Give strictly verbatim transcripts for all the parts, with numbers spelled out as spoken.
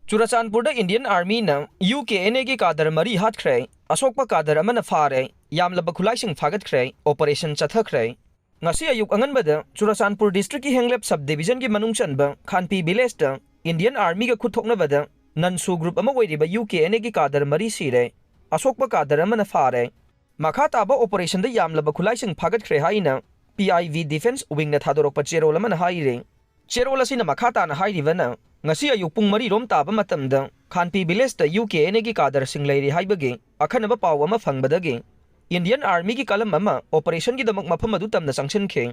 ꯆꯨꯔꯆꯥꯟꯄꯨꯔꯗ Indian Armyꯅ U K N Aꯒꯤ ꯀꯥꯗꯔ ꯃꯔꯤ ꯍꯥꯠꯈ꯭ꯔꯦ, ꯑꯁꯣꯛꯄ ꯀꯥꯗꯔ ꯑꯃꯅ ꯐꯥꯔꯦ, ꯌꯥꯝꯂꯕ ꯈꯨꯠꯂꯥꯏꯁꯤꯡ ꯐꯥꯒꯠꯈ꯭ꯔꯦ, operation ꯆꯠꯊꯈ꯭ꯔꯦ꯫ ꯉꯁꯤ ꯑꯌꯨꯛ ꯑꯉꯟꯕꯗ ꯆꯨꯔꯆꯥꯟꯄꯨꯔ districtꯀꯤ ꯍꯦꯡꯂꯦꯞ sub divisionꯒꯤ ꯃꯅꯨꯡ ꯆꯟꯕ ꯈꯥꯟꯄꯤ villageꯇ Indian Armyꯒ ꯈꯨꯠ ꯊꯣꯛꯅꯕꯗ ꯅꯟꯁꯨ group ꯑꯃ ꯑꯣꯏꯔꯤꯕ U K N Aꯒꯤ ꯀꯥꯗꯔ ꯃꯔꯤ ꯁꯤꯔꯦ, ꯑꯁꯣꯛꯄ ꯀꯥꯗꯔ ꯑꯃꯅ ꯐꯥꯔꯦ꯫ ꯃꯈꯥ ꯇꯥꯕ operationꯗ ꯌꯥꯝꯂꯕ ꯈꯨꯠꯂꯥꯏꯁꯤꯡ ꯐꯥꯒꯠꯈ꯭ꯔꯦ ꯍꯥꯏꯅ P I V Defence Wingꯅ ꯊꯥꯗꯣꯔꯛꯄ ꯆꯦꯔꯣꯜ ꯑꯃꯅ ꯍꯥꯏꯔꯤ꯫ ꯆꯦꯔꯣꯜ ꯑꯁꯤꯅ ꯃꯈꯥ ꯇꯥꯅ ꯍꯥꯏꯔꯤꯕꯅ, ꯉꯁꯤ ꯑꯌꯨꯛ ꯄꯨꯡ ꯃꯔꯤ ꯔꯣꯝ ꯇꯥꯕ ꯃꯇꯝꯗ ꯈꯥꯟꯄꯤ villageꯇ U K N Aꯒꯤ ꯀꯥꯗꯔꯁꯤꯡ ꯂꯩꯔꯤ ꯍꯥꯏꯕꯒꯤ ꯑꯈꯟꯅꯕ ꯄꯥꯎ ꯑꯃ ꯐꯪꯕꯗꯒꯤ Indian Armyꯒꯤ ꯀꯂꯝ ꯑꯃ operationꯒꯤꯗꯃꯛ ꯃꯐꯝ ꯑꯗꯨ ꯇꯝꯅ ꯆꯪꯁꯤꯟꯈꯤ꯫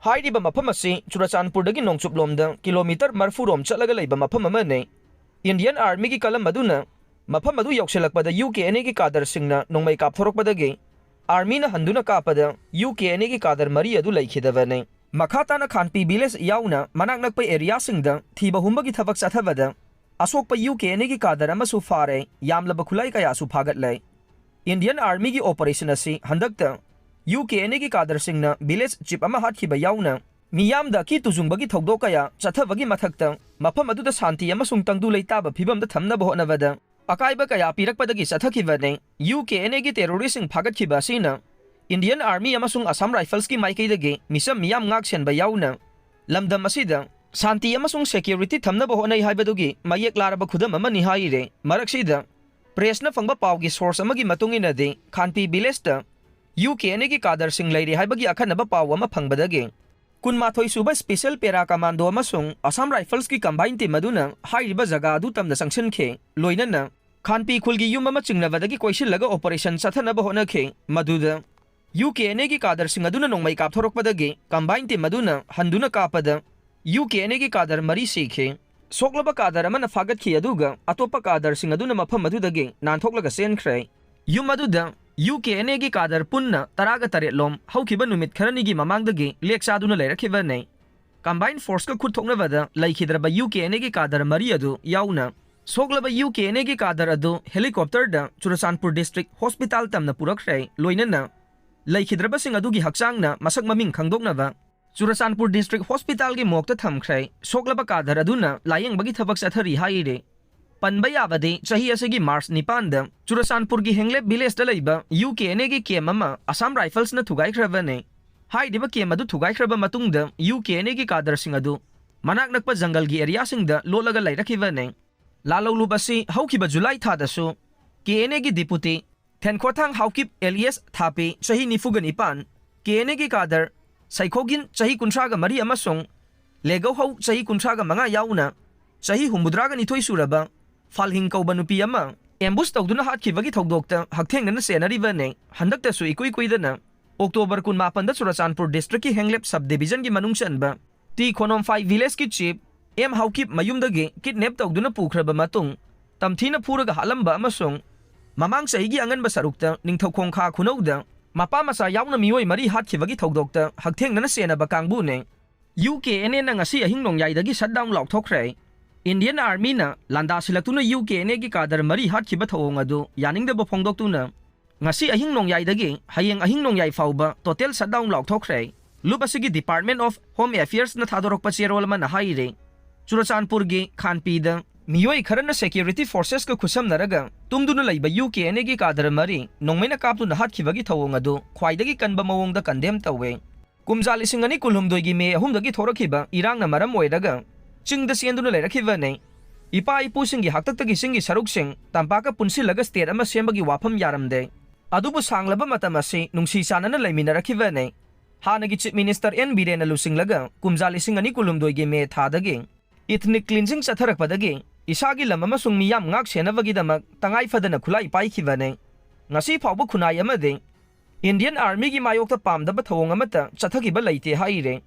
ꯍꯥꯏꯔꯤꯕ ꯃꯐꯝ ꯑꯁꯤ ꯆꯨꯔꯆꯥꯟꯄꯨꯔꯗꯒꯤ ꯅꯣꯡꯆꯨꯞꯂꯣꯝꯗ kilometre ꯃꯔꯐꯨ ꯔꯣꯝ ꯆꯠꯂꯒ ꯂꯩꯕ ꯃꯐꯝ ꯑꯃꯅꯤ꯫ Indian Armyꯒꯤ ꯀꯂꯝ ꯑꯗꯨꯅ ꯃꯐꯝ ꯑꯗꯨ ꯌꯧꯁꯤꯜꯂꯛꯄꯗ U K N Aꯒꯤ ꯀꯥꯗꯔꯁꯤꯡꯅ ꯅꯣꯡꯃꯩ ꯀꯥꯞꯊꯣꯔꯛꯄꯗꯒꯤ Armyꯅ ꯍꯟꯗꯨꯅ ꯀꯥꯞꯄꯗ U K N Aꯒꯤ ꯀꯥꯗꯔ ꯃꯔꯤ ꯑꯗꯨ ꯂꯩꯈꯤꯗꯕꯅꯤ꯫ ꯃꯈꯥ ꯇꯥꯅ ꯈꯥꯟꯄꯤ village ꯌꯥꯎꯅ ꯃꯅꯥꯛ ꯅꯛꯄ areaꯁꯤꯡꯗ ꯊꯤꯕ ꯍꯨꯝꯕꯒꯤ ꯊꯕꯛ ꯆꯠꯊꯕꯗ ꯑꯁꯣꯛꯄ U K N Aꯒꯤ ꯀꯥꯗꯔ ꯑꯃꯁꯨ ꯐꯥꯔꯦ, ꯌꯥꯝꯂꯕ ꯈꯨꯠꯂꯥꯏ ꯀꯌꯥꯁꯨ ꯐꯥꯒꯠꯂꯦ꯫ Indian Armyꯒꯤ operation ꯑꯁꯤ ꯍꯟꯗꯛꯇ U K N Aꯒꯤ ꯀꯥꯗꯔꯁꯤꯡꯅ village chief ꯑꯃ ꯍꯥꯠꯈꯤꯕ ꯌꯥꯎꯅ ꯃꯤꯌꯥꯝꯗ ꯑꯀꯤ ꯇꯨꯖꯨꯡꯕꯒꯤ ꯊꯧꯗꯣꯛ ꯀꯌꯥ ꯆꯠꯊꯕꯒꯤ ꯃꯊꯛꯇ ꯃꯐꯝ ꯑꯗꯨꯗ ꯁꯥꯟꯇꯤ ꯑꯃꯁꯨꯡ ꯇꯪꯗꯨ ꯂꯩꯇꯥꯕ ꯐꯤꯕꯝꯗ ꯊꯝꯅꯕ ꯍꯣꯠꯅꯕꯗ ꯑꯀꯥꯏꯕ ꯀꯌꯥ ꯄꯤꯔꯛꯄꯗꯒꯤ ꯆꯠꯊꯈꯤꯕꯅꯤ꯫ U K N Aꯒꯤ terroristꯁꯤꯡ ꯐꯥꯒꯠꯈꯤꯕ ꯑꯁꯤꯅ Indian Army ꯑꯃꯁꯨꯡ Assam Riflesꯀꯤ ꯃꯥꯏꯀꯩꯗꯒꯤ ꯃꯤꯆꯝ ꯃꯤꯌꯥꯝ ꯉꯥꯛ ꯁꯦꯟꯕ ꯌꯥꯎꯅ ꯂꯝꯗꯝ ꯑꯁꯤꯗ ꯁꯥꯟꯇꯤ ꯑꯃꯁꯨꯡ security ꯊꯝꯅꯕ ꯍꯣꯠꯅꯩ ꯍꯥꯏꯕꯗꯨꯒꯤ ꯃꯌꯦꯛ ꯂꯥꯔꯕ ꯈꯨꯗꯝ ꯑꯃꯅꯤ ꯍꯥꯏꯔꯦ꯫ ꯃꯔꯛꯁꯤꯗ pressꯅ ꯐꯪꯕ ꯄꯥꯎꯒꯤ source ꯑꯃꯒꯤ ꯃꯇꯨꯡ ꯏꯟꯅꯗꯤ ꯈꯥꯟꯄꯤ villageꯇ U K N Aꯒꯤ ꯀꯥꯗꯔꯁꯤꯡ ꯂꯩꯔꯤ ꯍꯥꯏꯕꯒꯤ ꯑꯈꯟꯅꯕ ꯄꯥꯎ ꯑꯃ ꯐꯪꯕꯗꯒꯤ ꯀꯨꯟꯃꯥꯊꯣꯏ ꯁꯨꯕ Special Para Commando ꯑꯃꯁꯨꯡ Assam Riflesꯀꯤ combine team ꯑꯗꯨꯅ ꯍꯥꯏꯔꯤꯕ ꯖꯒꯥ ꯑꯗꯨ ꯇꯝꯅ ꯆꯪꯁꯤꯟꯈꯤ꯫ ꯂꯣꯏꯅꯅ ꯈꯥꯟꯄꯤ ꯈꯨꯜꯒꯤ ꯌꯨꯝ ꯑꯃ ꯆꯤꯡꯅꯕꯗꯒꯤ ꯀꯣꯏꯁꯤꯜꯂꯒ operation ꯆꯠꯊꯅꯕ ꯍꯣꯠꯅꯈꯤ꯫ ꯃꯗꯨꯗ U K N Aꯒꯤ ꯀꯥꯗꯔꯁꯤꯡ ꯑꯗꯨꯅ ꯅꯣꯡꯃꯩ ꯀꯥꯞꯊꯣꯔꯛꯄꯗꯒꯤ combine team ꯑꯗꯨꯅ ꯍꯟꯗꯨꯅ ꯀꯥꯞꯄꯗ U K N Aꯒꯤ ꯀꯥꯗꯔ ꯃꯔꯤ ꯁꯤꯈꯤ꯫ ꯁꯣꯛꯂꯕ ꯀꯥꯗꯔ ꯑꯃꯅ ꯐꯥꯒꯠꯈꯤ, ꯑꯗꯨꯒ ꯑꯇꯣꯞꯄ ꯀꯥꯗꯔꯁꯤꯡ ꯑꯗꯨꯅ ꯃꯐꯝ ꯑꯗꯨꯗꯒꯤ ꯅꯥꯟꯊꯣꯛꯂꯒ ꯆꯦꯟꯈ꯭ꯔꯦ꯫ ꯌꯨꯝ ꯑꯗꯨꯗ U K N Aꯒꯤ ꯀꯥꯗꯔ ꯄꯨꯟꯅ ꯇꯔꯥꯒ ꯇꯔꯦꯠ ꯂꯣꯝ ꯍꯧꯈꯤꯕ ꯅꯨꯃꯤꯠ ꯈꯔꯅꯤꯒꯤ ꯃꯃꯥꯡꯗꯒꯤ ꯂꯦꯛ ꯆꯥꯗꯨꯅ ꯂꯩꯔꯛꯈꯤꯕꯅꯤ꯫ Combined forceꯀ ꯈꯨꯠ ꯊꯣꯛꯅꯕꯗ ꯂꯩꯈꯤꯗ꯭ꯔꯕ U K N Aꯒꯤ ꯀꯥꯗꯔ ꯃꯔꯤ ꯑꯗꯨ ꯌꯥꯎꯅ ꯁꯣꯛꯂꯕ U K N Aꯒꯤ ꯀꯥꯗꯔ ꯑꯗꯨ helicopterꯗ ꯆꯨꯔꯆꯥꯟꯄꯨꯔ district hospital ꯇꯝꯅ ꯄꯨꯔꯛꯈ꯭ꯔꯦ꯫ ꯂꯣꯏꯅꯅ ꯂꯩꯈꯤꯗ꯭ꯔꯕꯁꯤꯡ ꯑꯗꯨꯒꯤ ꯍꯛꯆꯥꯡꯅ ꯃꯁꯛ ꯃꯃꯤꯡ ꯈꯪꯗꯣꯛꯅꯕ ꯆꯨꯔꯆꯥꯟꯄꯨꯔ district hospitalꯒꯤ morgueꯇ ꯊꯝꯈ꯭ꯔꯦ꯫ ꯁꯣꯛꯂꯕ ꯀꯥꯗꯔ ꯑꯗꯨꯅ ꯂꯥꯌꯦꯡꯕꯒꯤ ꯊꯕꯛ ꯆꯠꯊꯔꯤ ꯍꯥꯏꯔꯦ꯫ ꯄꯟꯕ ꯌꯥꯕꯗꯤ, ꯆꯍꯤ ꯑꯁꯤꯒꯤ ꯃꯥꯔꯆ ꯅꯤꯄꯥꯟꯗ ꯆꯨꯔꯆꯥꯟꯄꯨꯔꯒꯤ ꯍꯦꯡꯂꯦꯞ ꯚꯤꯂꯦꯖꯇ ꯂꯩꯕ ꯌꯨ ꯀꯦ ꯑꯦꯟ ꯑꯦꯒꯤ ꯀꯦꯝ ꯑꯃ ꯑꯁꯥꯝ ꯔꯥꯏꯐꯜꯁꯅ ꯊꯨꯒꯥꯏꯈ꯭ꯔꯕꯅꯤ꯫ ꯍꯥꯏꯔꯤꯕ ꯀꯦꯝ ꯑꯗꯨ ꯊꯨꯒꯥꯏꯈ꯭ꯔꯕ ꯃꯇꯨꯡꯗ ꯌꯨ ꯀꯦ ꯑꯦꯟ ꯑꯦꯒꯤ ꯀꯥꯗꯔꯁꯤꯡ ꯑꯗꯨ ꯃꯅꯥꯛ ꯅꯛꯄ ꯖꯪꯒꯜꯒꯤ ꯑꯦꯔꯤꯌꯥꯁꯤꯡꯗ ꯂꯣꯠꯂꯒ ꯂꯩꯔꯛꯈꯤꯕꯅꯤ꯫ ꯂꯥꯜꯍꯧꯂꯨꯞ ꯑꯁꯤ ꯍꯧꯈꯤꯕ ꯖꯨꯂꯥꯏ ꯊꯥꯗꯁꯨ ꯀꯦ ꯑꯦꯟ ꯑꯦꯒꯤ ꯗꯤꯄꯨꯇꯤ ꯊꯦꯟꯈꯣꯊꯥꯡ ꯍꯥꯎꯀꯤꯞ ꯑꯦꯂꯤꯌꯁ ꯊꯥꯄꯤ, ꯆꯍꯤ ꯅꯤꯐꯨꯒ ꯅꯤꯄꯥꯟ, ꯀꯦ ꯑꯦꯟ ꯑꯦꯒꯤ ꯀꯥꯗꯔ ꯁꯩꯈꯣꯒꯤꯟ, ꯆꯍꯤ ꯀꯨꯟꯊ꯭ꯔꯥꯒ ꯃꯔꯤ, ꯑꯃꯁꯨꯡ ꯂꯦꯒꯧꯍꯧ, ꯆꯍꯤ ꯀꯨꯟꯊ꯭ꯔꯥꯒ ꯃꯉꯥ ꯌꯥꯎꯅ ꯆꯍꯤ ꯍꯨꯝꯐꯨꯇꯔꯥꯒ ꯅꯤꯊꯣꯏ ꯁꯨꯔꯕ ꯐꯥꯜꯍꯤꯡ ꯀꯧꯕ ꯅꯨꯄꯤ ꯑꯃ ꯑꯦꯝꯕꯨꯁ ꯇꯧꯗꯨꯅ ꯍꯥꯠꯈꯤꯕꯒꯤ ꯊꯧꯗꯣꯛꯇ ꯍꯛꯊꯦꯡꯅꯅ ꯆꯦꯟꯅꯔꯤꯕꯅꯤ꯫ ꯍꯟꯗꯛꯇꯁꯨ ꯏꯀꯨꯏ ꯀꯨꯏꯗꯅ ꯑꯣꯛꯇꯣꯕꯔ ꯀꯨꯟꯃꯥꯄꯟꯗ ꯆꯨꯔꯆꯥꯟꯄꯨꯔ ꯗꯤꯁꯇ꯭ꯔꯤꯛꯀꯤ ꯍꯦꯡꯂꯦꯞ ꯁꯕ ꯗꯤꯕꯤꯖꯟꯒꯤ ꯃꯅꯨꯡ ꯆꯟꯕ ꯇꯤ ꯈꯣꯅꯣꯝꯐꯥꯏ ꯚꯤꯂꯦꯖꯀꯤ ꯆꯤꯐ ꯑꯦꯝ ꯍꯥꯎꯀꯤꯞ ꯃꯌꯨꯝꯗꯒꯤ ꯀꯤꯗꯅꯦꯞ ꯇꯧꯗꯨꯅ ꯄꯨꯈ꯭ꯔꯕ ꯃꯇꯨꯡ, ꯇꯝꯊꯤꯅ ꯐꯨꯔꯒ ꯍꯥꯠꯂꯝꯕ ꯑꯃꯁꯨꯡ ꯃꯃꯥꯡ ꯆꯍꯤꯒꯤ ꯑꯉꯟꯕ ꯁꯔꯨꯛꯇ ꯅꯤꯡꯊꯧꯈꯣꯡ ꯈꯥ ꯈꯨꯅꯧꯗ ꯃꯄꯥ ꯃꯆꯥ ꯌꯥꯎꯅ ꯃꯤꯑꯣꯏ ꯃꯔꯤ ꯍꯥꯠꯈꯤꯕꯒꯤ ꯊꯧꯗꯣꯛꯇ ꯍꯛꯊꯦꯡꯅꯅ ꯆꯦꯟꯅꯕ ꯀꯥꯡꯕꯨꯅꯤ꯫ ꯌꯨ ꯀꯦ ꯑꯦꯟ ꯑꯦꯅ ꯉꯁꯤ ꯑꯍꯤꯡ ꯅꯣꯡꯌꯥꯏꯗꯒꯤ shutdown ꯂꯥꯎꯊꯣꯛꯈ꯭ꯔꯦ꯫ Indian ꯑꯥꯔꯃꯤꯅ ꯂꯥꯟꯗꯥ ꯁꯤꯜꯂꯛꯇꯨꯅ U K and ꯑꯦꯒꯤ ꯀꯥꯗꯔ ꯃꯔꯤ ꯍꯥꯠꯈꯤꯕ ꯊꯧꯑꯣꯡ ꯑꯗꯨ ꯌꯥꯅꯤꯡꯗꯕ ꯐꯣꯡꯗꯣꯛꯇꯨꯅ ꯉꯁꯤ ꯑꯍꯤꯡ ꯅꯣꯡꯌꯥꯏꯗꯒꯤ ꯍꯌꯦꯡ ꯑꯍꯤꯡ ꯅꯣꯡꯌꯥꯏ ꯐꯥꯎꯕ ꯇꯣꯇꯦꯜ ꯁꯠꯗꯥꯎꯟ ꯂꯥꯎꯊꯣꯛꯈ꯭ꯔꯦ꯫ ꯂꯨꯞ ꯑꯁꯤꯒꯤ ꯗꯤꯄꯥꯔꯠꯃꯦꯟ ꯑꯣꯐ ꯍꯣꯝ ꯑꯦꯐꯤꯌꯔꯁꯅ ꯊꯥꯗꯣꯔꯛꯄ ꯆꯦꯔꯣꯜ ꯑꯃꯅ ꯍꯥꯏꯔꯤ, ꯆꯨꯔꯆꯥꯟꯄꯨꯔꯒꯤ ꯈꯥꯟꯄꯤꯗ ꯃꯤꯑꯣꯏ ꯈꯔꯅ ꯁꯦꯀ꯭ꯌꯨꯔꯤꯇꯤ ꯐꯣꯔꯁꯦꯁꯀ ꯈꯨꯠꯁꯝꯅꯔꯒ ꯇꯨꯝꯗꯨꯅ ꯂꯩꯕ ꯌꯨ ꯀꯦ ꯑꯦꯟ ꯑꯦꯒꯤ ꯀꯥꯗꯔ ꯃꯔꯤ ꯅꯣꯡꯃꯩꯅ ꯀꯥꯞꯇꯨꯅ ꯍꯥꯠꯈꯤꯕꯒꯤ ꯊꯧꯑꯣꯡ ꯑꯗꯨ ꯈ꯭ꯋꯥꯏꯗꯒꯤ ꯀꯟꯕ ꯃꯑꯣꯡꯗ ꯀꯟꯗꯦꯝ ꯇꯧꯋꯦ꯫ ꯀꯨꯝꯖꯥ ꯂꯤꯁꯤꯡ ꯑꯅꯤ ꯀꯨꯟꯍꯨꯝꯗꯣꯏꯒꯤ ꯃꯦ ꯑꯍꯨꯝꯗꯒꯤ ꯊꯣꯔꯛꯈꯤꯕ ꯏꯔꯥꯡꯅ ꯃꯔꯝ ꯑꯣꯏꯔꯒ ꯆꯤꯡꯗ ꯆꯦꯟꯗꯨꯅ ꯂꯩꯔꯛꯈꯤꯕꯅꯤ꯫ ꯏꯄꯥ ꯏꯄꯨꯁꯤꯡꯒꯤ ꯍꯥꯛꯇꯛꯇꯒꯤ ꯆꯤꯡꯒꯤ ꯁꯔꯨꯛꯁꯤꯡ ꯇꯝꯄꯥꯛꯀ ꯄꯨꯟꯁꯤꯜꯂꯒ ꯁ꯭ꯇꯦꯠ ꯑꯃ ꯁꯦꯝꯕꯒꯤ ꯋꯥꯐꯝ ꯌꯥꯔꯝꯗꯦ꯫ ꯑꯗꯨꯕꯨ ꯁꯥꯡꯂꯕ ꯃꯇꯝ ꯑꯁꯤ ꯅꯨꯡꯁꯤ ꯆꯥꯟꯅꯅ ꯂꯩꯃꯤꯟꯅꯔꯛꯈꯤꯕꯅꯤ꯫ ꯍꯥꯟꯅꯒꯤ ꯆꯤꯐ ꯃꯤꯅꯤꯁꯇꯔ ꯑꯦꯟ ꯕꯤꯔꯦꯟꯅ ꯂꯨꯆꯤꯡꯂꯒ ꯀꯨꯝꯖꯥ ꯂꯤꯁꯤꯡ ꯑꯅꯤ ꯀꯨꯟꯍꯨꯝꯗꯣꯏꯒꯤ ꯃꯦ ꯊꯥꯗꯒꯤ ꯏꯊꯅꯤꯛ ꯀ꯭ꯂꯤꯟꯖꯤꯡ ꯆꯠꯊꯔꯛꯄꯗꯒꯤ ꯏꯁꯥꯒꯤ ꯂꯝ ꯑꯃꯁꯨꯡ ꯃꯤꯌꯥꯝ ꯉꯥꯛ ꯁꯦꯟꯅꯕꯒꯤꯗꯃꯛ ꯇꯉꯥꯏ ꯐꯗꯅ ꯈꯨꯠꯂꯥꯏ ꯄꯥꯏꯈꯤꯕꯅꯤ꯫ ꯉꯁꯤ ꯐꯥꯎꯕ ꯈꯨꯟꯅꯥꯏ ꯑꯃꯗꯤ ꯏꯟꯗꯤꯌꯟ ꯑꯥꯔꯃꯤꯒꯤ ꯃꯥꯌꯣꯛꯇ ꯄꯥꯝꯗꯕ ꯊꯧꯑꯣꯡ ꯑꯃꯠꯇ ꯆꯠꯊꯈꯤꯕ ꯂꯩꯇꯦ ꯍꯥꯏꯔꯦ꯫